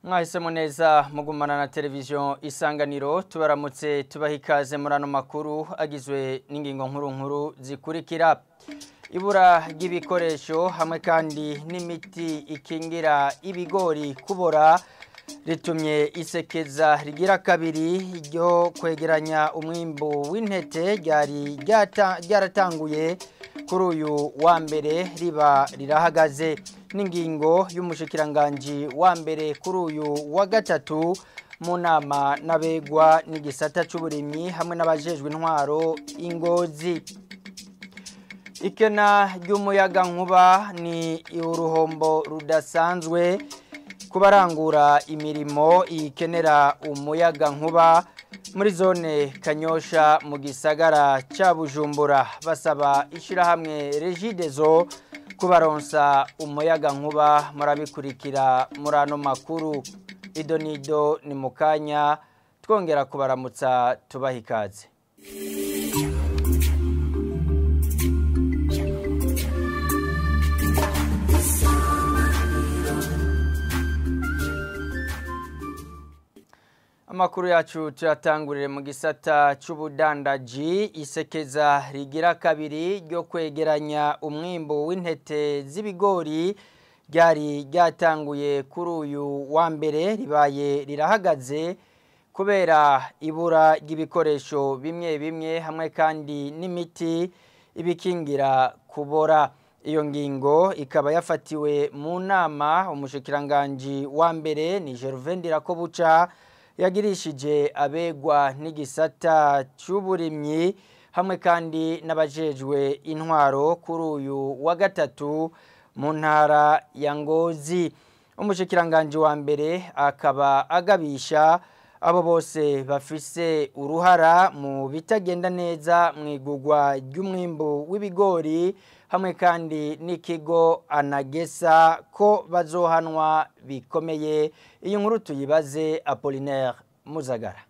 Mwahisemo neza mugumana na televiziyo Isanganiro, tubaramutse tubaha ikaze muri ano makuru agizwe n'ingingo nkuru nkuru zikurikira: ibura ry'ibikoresho hamwe kandi n'imiti ikingira ibigori kubora ritumye isekeza rigira kabiri ryo kwegeranya umwimbu w'intete ryari ryaratanguye kuri uyu wa mbere riba rirahagaze. N'ingingo y'umushikiranganji wa mbere kuri uyu wa gatatu mu nama n'abegwa n'igisata c'uburimyi hamwe n'abajejwe intwaro ingozi. Ikena ry'umuyaga nkuba ni uruhombo rudasanzwe kubarangura imirimo ikenera umuyaga nkuba muri zone Kanyosha mu gisagara ca Bujumbura, basaba ishirahamwe Regideso kubaronsa umuyaga nkuba. Murabikurikira muri ano makuru idonido ni mukanya, twongera kubaramutsa tubaha ikaze. Amakuru yacu tuyatangurire mu gisata c'ubudandaji. Isekeza rigira kabiri ryo kwegeranya umwimbu w'intete z'ibigori ryari ryatanguye kuri uyu wa mbere ribaye rirahagaze kubera ibura ry'ibikoresho bimwe bimwe hamwe kandi n'imiti ibikingira kubora. Iyo ngingo ikaba yafatiwe mu nama umushikiranganji wa mbere ni Gervais Ndirakobuca yagirishije abegwa n'igisata c'uburimyi hamwe kandi n'abajejwe intwaro kuri uyu wa gatatu mu ntara ya Ngozi. Umushikiranganji wa mbere akaba agabisha abo bose bafise uruhara mu bitagenda neza mu igurwa ry'umwimbu w'ibigori hamwe kandi n'ikigo Anagesa ko bazohanwa bikomeye. Iyi nkuru tuyibaze Apollinaire Muzagara.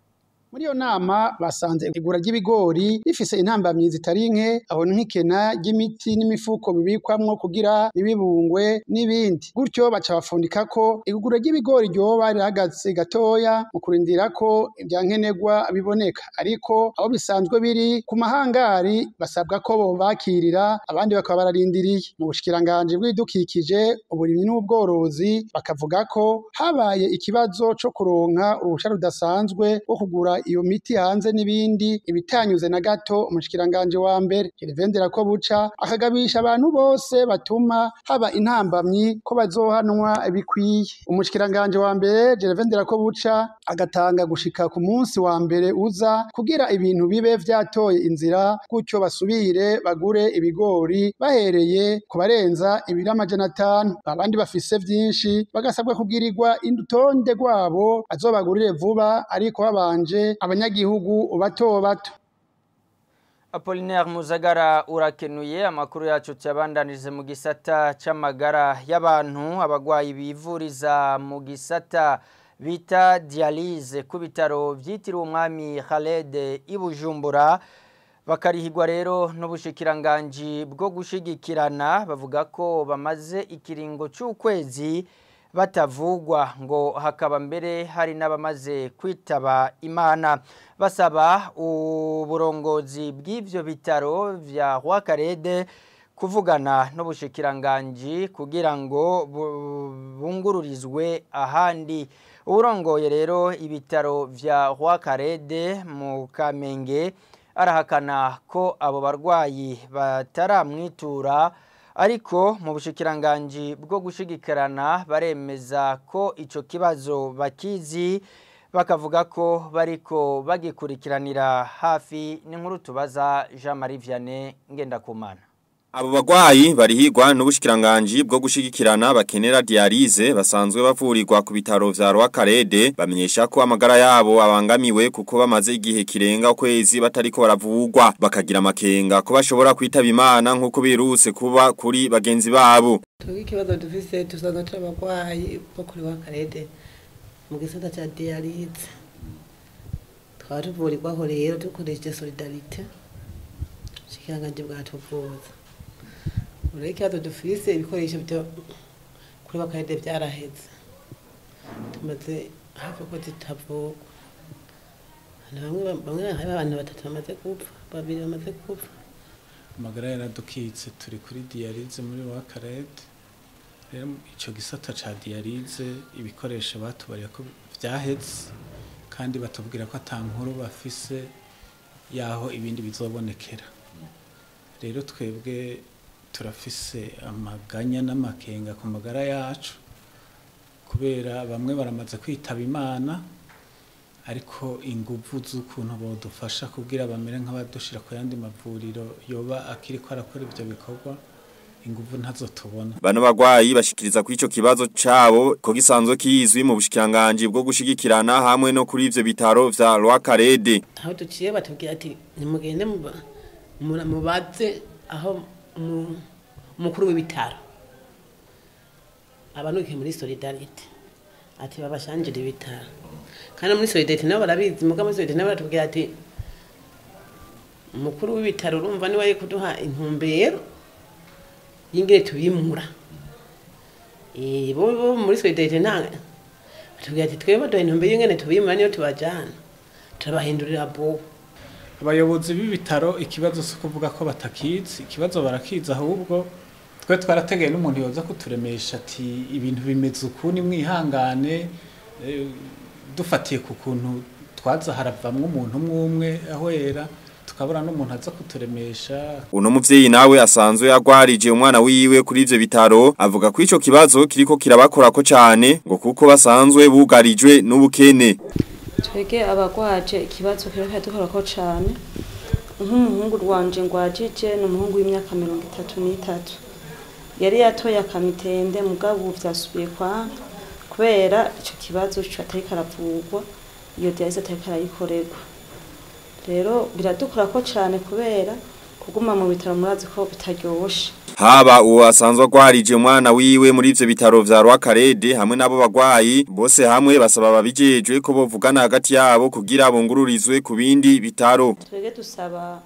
Muri iyo nama basanze igura ry'ibigori rifise intambamyi zitari nke, aho nk'ikena ry'imiti n'imifuko bibikwamwo kugira ntibibungwe n'ibindi. Gutyo baca bafundika ko igura ry'ibigori ryoba rirahagaze gatoya mu kurindira ko ivyankenerwa biboneka, ariko aho bisanzwe biri ku mahangari basabwa ko bobakirira, abandi bakaba bararindiriye. Mu bushikiranganji bw'ibidukikije, uburimyi n'ubworozi bakavuga ko habaye ikibazo co kuronka uruhusha rudasanzwe rwo kugura iyo miti hanze n'ibindi, ibitanyuze na gato umushikiranganje wa mbere Gervais Ndirakobuca akagabisha abantu bose batuma haba intambamyi ko bazohanwa bikwiye. Umushikiranganje wa mbere Gervais Ndirakobuca agatanga gushika ku munsi wa mbere uza kugira ibintu bibe vyatoye inzira, gutyo basubire bagure ibigori bahereye ku barenza ibiro 500, abandi bafise vyinshi bagasabwa kugirirwa urutonde rwabo azobagurire vuba, ariko babanje abanyagihugu bato bato. Apollinaire Muzagara urakenuye. Amakuru yacu tuyabandanirize mu gisata c'amagara y'abantu. Abagwayi bivuriza mu gisata bita dialyse ku bitaro vyitiriwe umwami Khaled i Bujumbura bakarihirwa rero n'ubushikiranganji bwo gushigikirana, bavuga ko bamaze ikiringo c'ukwezi batavugwa, ngo hakaba mbere hari n'abamaze kwitaba Imana. Basaba uburongozi bw'ivyo bitaro vya Rwakarede kuvugana n'ubushikiranganji kugira ngo bungururizwe ahandi. Uburongoye rero ibitaro vya Rwakarede mu Kamenge arahakana ko abo barwayi bataramwitura, ariko mu bushikiranganji bwo gushigikirana baremeza ko ico kibazo bakizi, bakavuga ko bariko bagikurikiranira hafi. N'inkuru tubaza Jean Marie Vianney Ngendakumana. Abo bagwayi barihigwa n'ubushikiranganji bwo gushigikirana bakenera dialyse basanzwe bavurirwa ku bitaro vya Rwakarede, bamenyesha ko amagara yabo abangamiwe kuko bamaze igihe kirenga ukwezi batariko baravugwa, bakagira amakenga ko bashobora kwitaba Imana nkuko biruse kuba kuri bagenzi babo. Twebwe ikibazo dufise, dusanzwe turi abagwayi bo kuri Rwakarede mu gisata ca dialyse, tukaba tuvurirwaho rero dukoresheje solidarite, ubushikiranganji bwatuvuza. Ureke ikibazo dufise, ibikoresho byo kuri Rwakarede vyaraheze. Tumaze hafi ko zitavugwa. Bamwe hari abantu batatu bamaze gupfa, babiri bamaze gupfa. Amagara yaradukitse, turi kuri dialyse muri Wakarede. Rero ico gisata ca dialyse ibikoresho batubariye ko vyaheze, kandi batubwira ko ata nkuru bafise yaho ibindi bizobonekera. Rero twebwe turafise amaganya n'amakenga ku magara yacu, kubera bamwe baramaze kwitaba Imana, ariko inguvu z'ukuntu bodufasha kugira bamere nk'abadushira ku yandi mavuriro yoba akiriko arakora ivyo bikorwa, inguvu ntazo tubona. Bano bagwayi bashikiriza ku ico kibazo cabo ko gisanzwe kizwi mu bushikiranganje bwo gushigikirana hamwe no kuri ivyo bitaro vya Rwakarede. Aho duciye batubwira ati nimugende mubaze aho umukuru w'ibitaro abanuke muri Solidarite, ati babashanjire ibitaro. Kandi muri Solidarite nabo barabizi, muga muri Solidarite nabo baratubwira ati umukuru w'ibitaro urumva niwe ari kuduha intumbero y'ingene tubimura. Bo muri Solidarite nta batubwira ati twebwe baduha intumbero y'ingene tubimura, niyo tubajana turabahindurira bo. Abayobozi b'ibitaro ikibazo si kuvuga ko batakizi, ikibazo barakizi, ahubwo twe twarategeye n'umuntu yoza kuturemesha ati ibintu bimeze uku ni mwihangane, dufatiye ku kuntu twaza haravamwo umuntu umwe ahwera, tukabura n'umuntu aza kuturemesha. Uno muvyeyi nawe asanzwe agwarije umwana wiwe kuri ivyo bitaro avuga ko ico kibazo kiriko kirabakorako cane, ngo kuko basanzwe bugarijwe n'ubukene. Twege abagwaje ikibazo kiriko dukorako cane. Nk'umuhungu wanje ngwajije ni umuhungu w'imyaka 33, yari yatoye akamitende, mugabo vyasubiye kwanka kubera ico kibazo atari karavugwa, iyo dialyse atari karayikorerwa. Rero biradukorako cane kubera kuguma mu bitaro murazi ko bitaryoshe. Haba uwo asanzwe agwarije umwana wiwe muri ivyo bitaro vya Rwakarede hamwe nabo bagwayi bose hamwe basaba babijejwe ko bovugana hagati yabo kugira bungururizwe ku bindi bitaro. Twege dusaba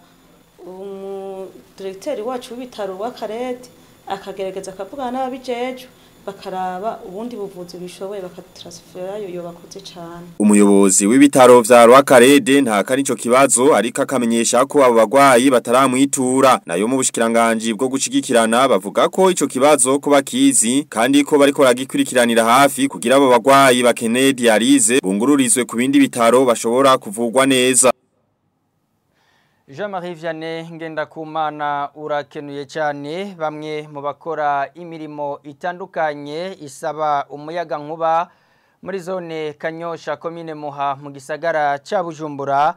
umudirecteur wacu w'ibitaro Rwakarede akagerageza akavugana n'ababijejwe, bakaraba ubundi buvuzi bishoboye bakatransferayo yo bakoze cyane. Umuyobozi w'ibitaro vya Rwakarede nta kari ico kibazo, ariko akamenyesha ko abo bagwayi bataramwitura. Nayo mu bushikiranganje bwo gushigikirana bavuga ko ico kibazo ko bakizi kandi ko bariko baragikurikiranira hafi kugira abo bagwayi bakeneye dialyse bungururizwe ku bindi bitaro bashobora kuvugwa neza. Jean-Marie Vianney Ngendakumana urakenuye cyane. Bamwe mu bakora imirimo itandukanye isaba umuyaga nkuba muri zone Kanyosha komine Muha mu gisagara ca Bujumbura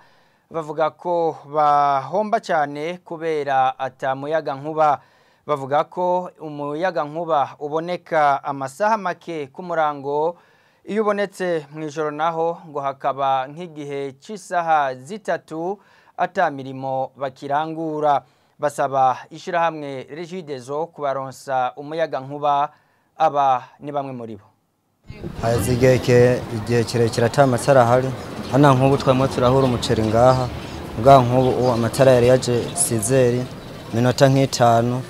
bavuga ko bahomba cyane kubera ata muyaga nkuba. Bavuga ko umuyaga nkuba uboneka amasaha make ku murango, iyo ubonetse mu ijoro naho ngo hakaba nk'igihe c'isaha 3 ata mirimo bakirangura. Basaba ishirahamwe Regideso kubaronsa umuyaga nkuba. Aba ni bamwe muri bo. Hazi igihe kirekire ata matara hari hana, nkubu twamwe turahura umuceri ngaha bwa nkubu amatara yari yaje sizeri minota nk'itanu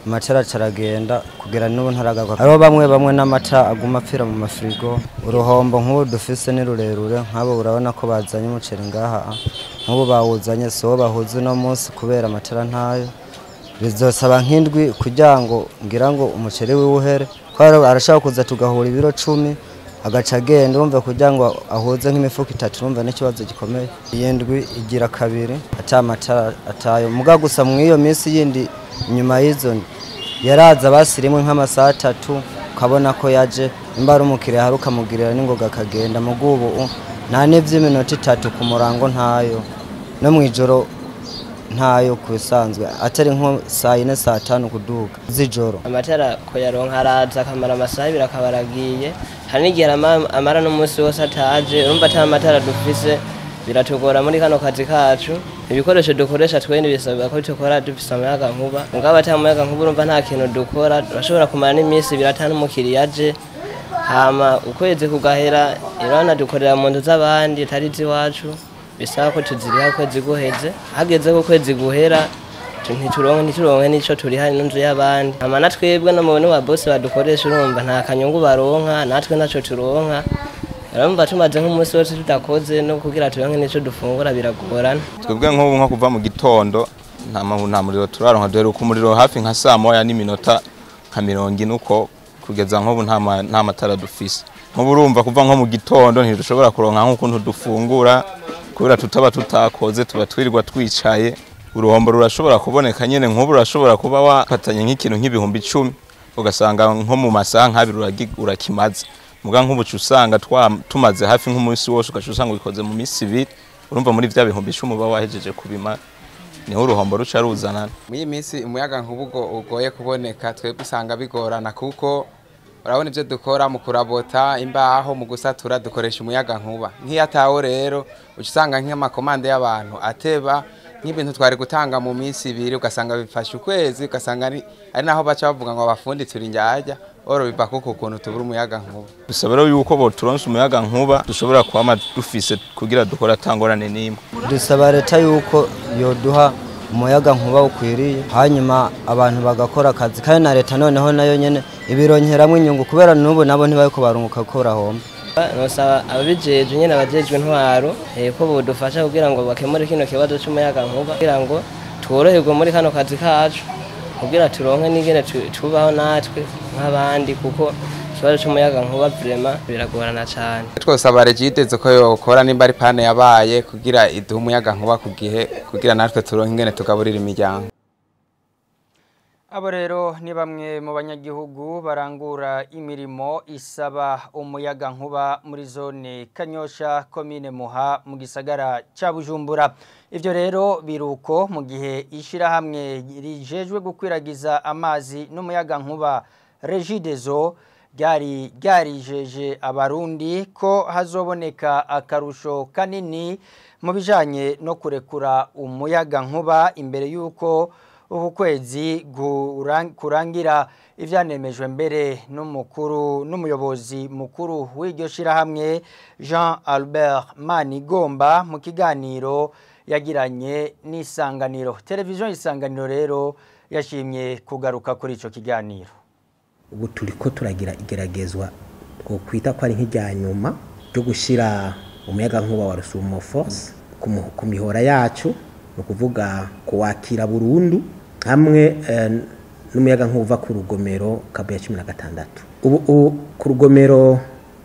amatara caragenda kugera n'ubu ntaragaruka. Hariho bamwe n'amata aguma apfira mu mafrigo. Uruhombo nk'ubu dufise ni rurerure, nk'abo urabona ko bazanye umuceri ngaha, nk'ubu bawuzanye so bahuze no munsi kubera amatara ntayo. Bizosaba nk'indwi kugira ngo ngira ngo umuceri wiwuhere, ko arashaka kuza tugahura ibiro 10 agaca agenda, urumva kugira ngo ahuze nk'imifuko 3, urumva n'ikibazo gikomeye. Iyi ndwi igira kabiri ata matara atayo, muga gusa mu iyo minsi yindi nyuma y'izo yaraza basirimwe nk'amasaha 3, ukabona ko yaje imba ari umukiriya hari ukamugirira n'ingoga akagenda. Mugubu nta n'ivy'iminota 3 ku murango ntayo, no mwijoro ntayo kubisanzwe, atari nko saa 4 saa 5 kuduka z'ijoro. Amatara ko yaronka araza akamara amasaha 2 akabaragiye, hari n'igihe amara n'umunsi wose ataje. Urumva ata matara dufise biratugora muri kano kazi kacu. Ibikoresho dukoresha twene bisabwa ko dukora dufise amayaga nkuba, mugabo ata muyaga nkuba urumva nta kintu dukora. Turashobora kumara n'iminsi 2 ata n'umukiriya aje, hama ukwezi kugahera. Irana dukorera mu nzu z'abandi atari iwacu, bisaba ko tuziriha ukwezi guheze. Hageze ko ukwezi guhera ntituronke n'ico turiha n'inzu y'abandi. Hama natwebwe no mu wa boss badukoresha urumva nta kanyungu baronka, natwe ntaco turonka. Urumva tumaze nk'umunsi wose tudakoze no kugira turonke n'ico dufungura biragorana. Twebwe nk'ubu nko kuva mu gitondo nta muriro turaronka, duheruka umuriro hafi nka saa moya n'iminota nka 40 uko, kugeza nk'ubu nta matara dufise. Nk'ubu urumva kuva nko mu gitondo ntidushobora kuronka nk'ukuntu dufungura kubera tutaba tutakoze, tuba twirirwa twicaye. Uruhombo rurashobora kuboneka nyene, nk'ubu urashobora kuba wafatanye nk'ikintu nk'ibihumbi 10 ugasanga nko mu masaha nk'abiri urakimaze. Muga nk'ubu usanga tumaze hafi nk'umunsi wose, ugaca usanga ubikoze mu minsi 2, urumva muri vya bihumbi 10 uba wahejeje kubimara. Niho uruhombo ruca ruzanana. Muri iyi minsi umuyaga nkuba ugoye kuboneka, twebwe usanga bigorana kuko urabona ibyo dukora mu kurabota imbaho, mu gusatura dukoresha umuyaga nkuba. Nk'iyo atawo rero uca usanga nk'amakomande y'abantu ateba, nk'ibintu twari gutanga mu minsi 2 ugasanga bifashe ukwezi, ugasanga ari naho baca bavuga ngo abafundi turi njyajya oro biva kuko ukuntu tubura umuyaga nkuba. Dusaba rero yuko boturonsa umuyaga nkuba dushobora kwama dufise kugira dukora atangorane n'imwe. Dusaba leta yuko yoduha umuyaga nkuba ukwiriye, hanyuma abantu bagakora akazi, kandi na leta noneho nayo nyene ibironkeramwe inyungu, kubera n'ubu nabo ntibariko barunguka kuko barahomba. Nosaba ababijejwe nyene, abajejwe intwaro ko bodufasha kugira ngo bakemure kino kibazo c'umuyaga nkuba, kugira ngo tworoherwe muri kano kazi kacu, kugira turonke n'ingene tubaho natwe nk'abandi, kuko ikibazo c'umuyaga nkuba vraiment biragorana cane. Twosaba Regideso ko yokora nimba ari pane yabaye kugira iduhe umuyaga nkuba ku gihe, kugira natwe turonke ingene tugaburira imiryango. Abo rero ni bamwe mu banyagihugu barangura imirimo isaba umuyaga nkuba muri zone Kanyosha, komine Muha, mu gisagara ca Bujumbura. Ivyo rero biruko mu gihe ishirahamwe rijejwe gukwiragiza amazi n'umuyaga nkuba Regideso ryari ryarijeje abarundi ko hazoboneka akarusho kanini mu bijanye no kurekura umuyaga nkuba imbere yuko uku kwezi kurangira. Ivyanemejwe mbere n'umukuru n'umuyobozi mukuru w'iryo shirahamwe Jean Albert Manigomba mu kiganiro yagiranye n'Isanganiro. Televiziyo Isanganiro rero yashimye kugaruka kuri ico kiganiro. Ubu turiko turagira igeragezwa twokwita ko ari nk'irya nyuma ryo gushira umuyaga nkuba wa Rusumo Force ku mihora yacu, ni ukuvuga kuwakira burundu hamwe n'umuyaga nkuva ku rugomero Kabuya 16. Ubu ku rugomero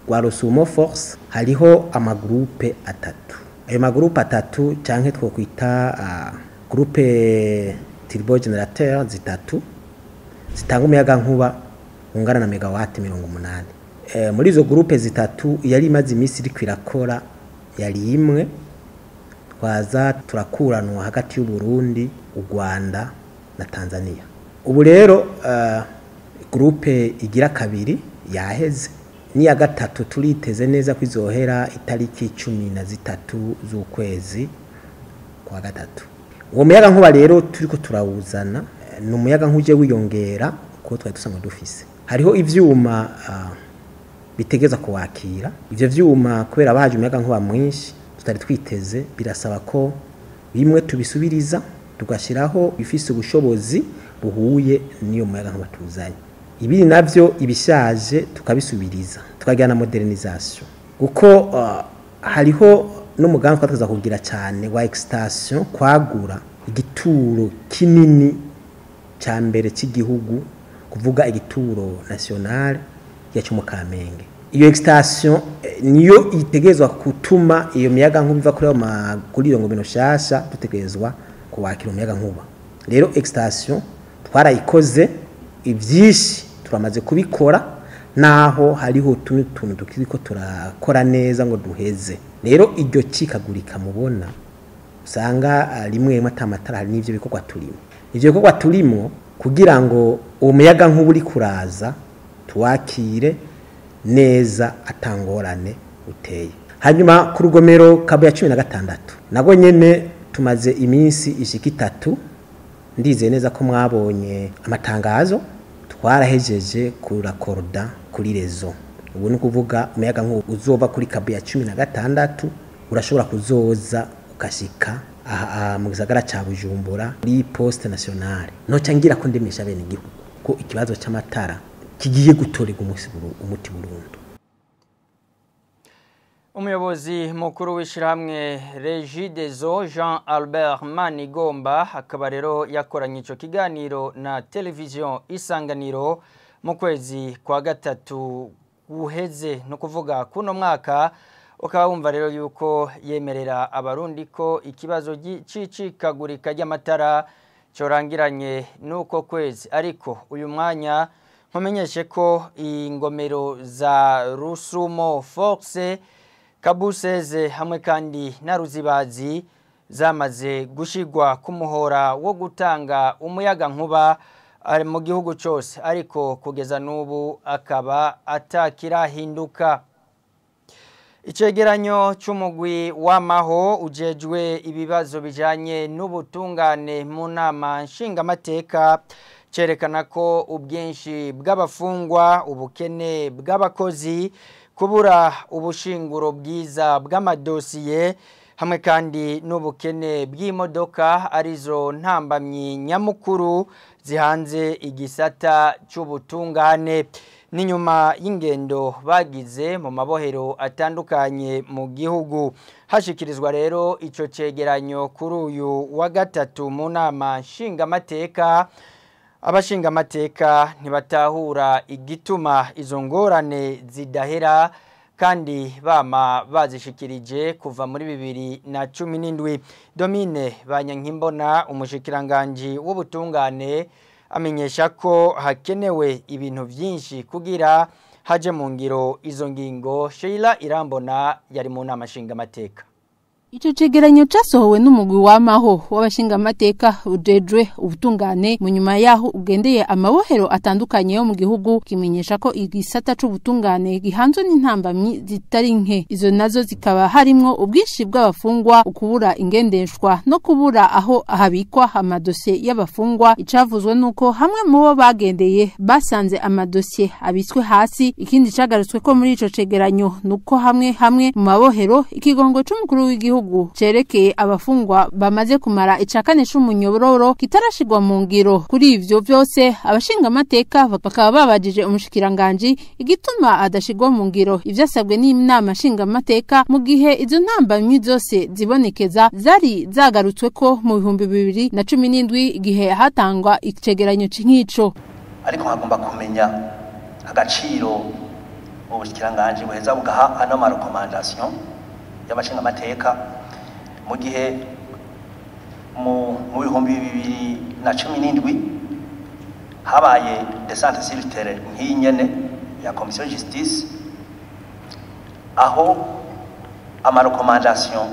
rwa Rusumo Force hariho amagrupe atatu. Ayo magrupe atatu canke twokwita groupe turbo generateur zitatu zitanga umuyaga nkuba ungana na megawati 80. Muri izo groupe zitatu yari imaze iminsi iriko irakora yari imwe, twaza turakuranwa hagati y'u Burundi, u Rwanda na Tanzania. Ubu rero groupe igira kabiri yaheze, n'iya gatatu turiteze neza ko izohera itariki 13 z'ukwezi kwa gatatu. Uwo muyaga nkuba rero turiko turawuzana, ni umuyaga nkuje wiyongera kuko twari dusanzwe dufise. Hariho ivyuma bitegeza kuwakira. Ivyo vyuma kubera bahaje umuyaga nkuba mwinshi tutari twiteze, birasaba ko bimwe tubisubiriza tugashiraho bifise ubushobozi buhuye niyo muyaga nkuba tuzanye. Ibiri navyo ibishaje tukabisubiriza tukagira na modernisation, kuko hariho n'umugambi twateza kugira cyane wa extension, kwagura igituro kinini ca mbere cy'igihugu, kuvuga igituro national ya cyo mu Kamenge. Iyo extension niyo itegezwa kutuma iyo miyaga nkuba iva kuri ayo maguriro ngo bino shasha dutegezwa kuwakira umuyaga nkuba. Rero extension twarayikoze, ivyinshi turamaze kubikora, naho hariho utundi tuntu tukiriko turakora neza ngo duheze. Rero iryo cikagurika mubona usanga rimwe rimwe atamatara, hari n'ivyo bikorwa turimo. Ivyo bikorwa turimo kugira ngo uwo muyaga nkuba uri kuraza tuwakire neza atangorane uteye. Hanyuma ku rugomero Kabuya 16 nago nyene tumaze iminsi ishika 3, ndizeye neza ko mwabonye amatangazo, twarahejeje kurakorda kuri rezo. Ubu ni kuvuga umuyaga nkuba uzova kuri Kabuya 16 urashobora kuzoza ukashika aha mu gisagara ca Bujumbura kuri Poste Nationale. Noca ngira ko ndemesha bene igihugu ko ikibazo c'amatara kigiye gutorerwa umuti burundu. Umuyobozi mukuru w'ishirahamwe Regideso Jean Albert Manigomba akaba rero yakoranye ico kiganiro na television Isanganiro mu kwezi kwa gatatu guheze, no kuvuga kuno mwaka. Ukaba wumva rero yuko yemerera abarundi ko ikibazo c'icikagurika ry'amatara corangiranye nuko kwezi, ariko uyu mwanya nkumenyeshe ko ingomero za Rusumo Force, Kabuseze hamwe kandi na Ruzibazi zamaze gushigwa kumuhora wo gutanga umuyaga nkuba ari mu gihugu cyose, ariko kugeza n'ubu akaba atakirahinduka. Icegeranyo c'umugwi w'amaho ujejwe ibibazo bijanye n'ubutungane mu nama nshingamateka cerekana ko ubwinshi bw'abafungwa, ubukene bw'abakozi, kubura ubushinguro bwiza bw'amadosiye hamwe kandi n'ubukene bw'imodoka arizo ntambamyi nyamukuru zihanze igisata c'ubutungane. N'inyuma y'ingendo bagize mu mabohero atandukanye mu gihugu, hashikirizwa rero ico cegeranyo kuri uyu wa gatatu mu nama nshingamateka. Abashingamateka ntibatahura igituma izo ngorane zidahera kandi bama bazishikirije kuva muri 2017. Domine Banyankimbona, umushikiranganji w'ubutungane, amenyesha ko hakenewe ibintu byinshi kugira haje mu ngiro izo ngingo. Sheila Irambona yari mu nama nshingamateka. Ico cegeranyo casohowe n'umugwi w'amaho w'abashingamateka ujejwe ubutungane mu nyuma yaho ugendeye amabohero atandukanye yo mu gihugu, kimenyesha ko igisata c'ubutungane gihanzwe n'intambamyi zitari nke. Izo nazo zikaba harimwo ubwinshi bw'abafungwa, ukubura ingendeshwa no kubura aho habikwa amadosiye y'abafungwa. Icavuzwe nuko hamwe mu bo bagendeye basanze amadosiye abitswe hasi. Ikindi cagarutswe ko muri ico cegeranyo nuko hamwe hamwe mu mabohero ikigongo c'umukuru w'igihugu cerekeye abafungwa bamaze kumara icakane c'umunyororo kitarashigwa mu ngiro. Kuri ivyo vyose abashingamateka bakaba babajije umushikiranganji igituma adashigwa mu ngiro ivyasabwe n'inama nshingamateka mu gihe izo ntambamyi zose zibonekeza zari zagarutswe ko mu 2017 igihe hatangwa icegeranyo nk'ico. Ariko hagomba kumenya agaciro ubushikiranganji buheza bugaha ano ma recommandation y'abashingamateka mu gihe mu 2017 habaye descente sur terrain nk'iyi nyene ya commission justice, aho ama recommandation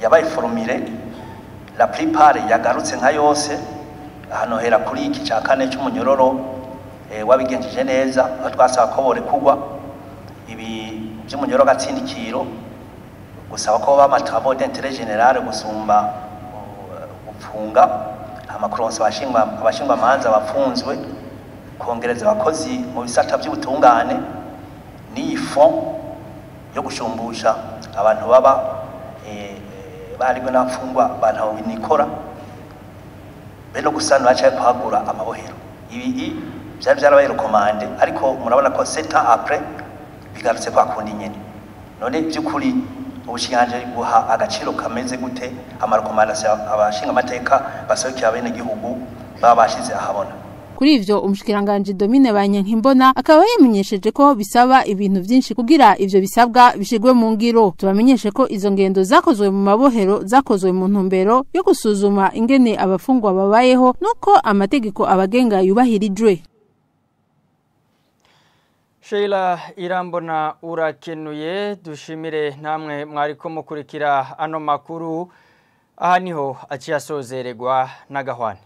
yabaye formulé, la plupart yagarutse nka yose. Hano hera kuri iki ca kane c'umunyororo wabigenjeje neza, aho twasaba ko borekugwa ibi vy'umunyororo gatsindikiro, gusaba ko baba travaux d'intérêt général gusumba gupfunga amakuronse abashingwa manza bafunzwe, kongereza abakozi mu bisata by'ubutungane n'iyi fond yo gushumbusha abantu baba barigwe n'abafungwa bantu binikora be no gusanura cyangwa kwagura amabohero. Ibi byari byarabaye recommandé, ariko murabona ko 7 ans après bigarutse kwa kundi nyene. None by'ukuri ubushinganje buha agaciro kameze gute amarekomandasiyo abashinga amateka basohokera bene gihugu babashize ahabona? Kuri ivyo umushikiranganje Domine Banyankimbona akaba yamenyesheje ko bisaba ibintu vyinshi kugira ivyo bisabwa bishigwe mu ngiro. Tubamenyeshe ko izo ngendo zakozwe mu mabohero zakozwe mu ntumbero yo gusuzuma ingene abafungwa babayeho nuko amategeko abagenga yubahirijwe. Sheila Irambona urakenuye. Dushimire namwe mwariko mukurikira ano makuru. Aha niho aciye asozeregwa n'agahwane.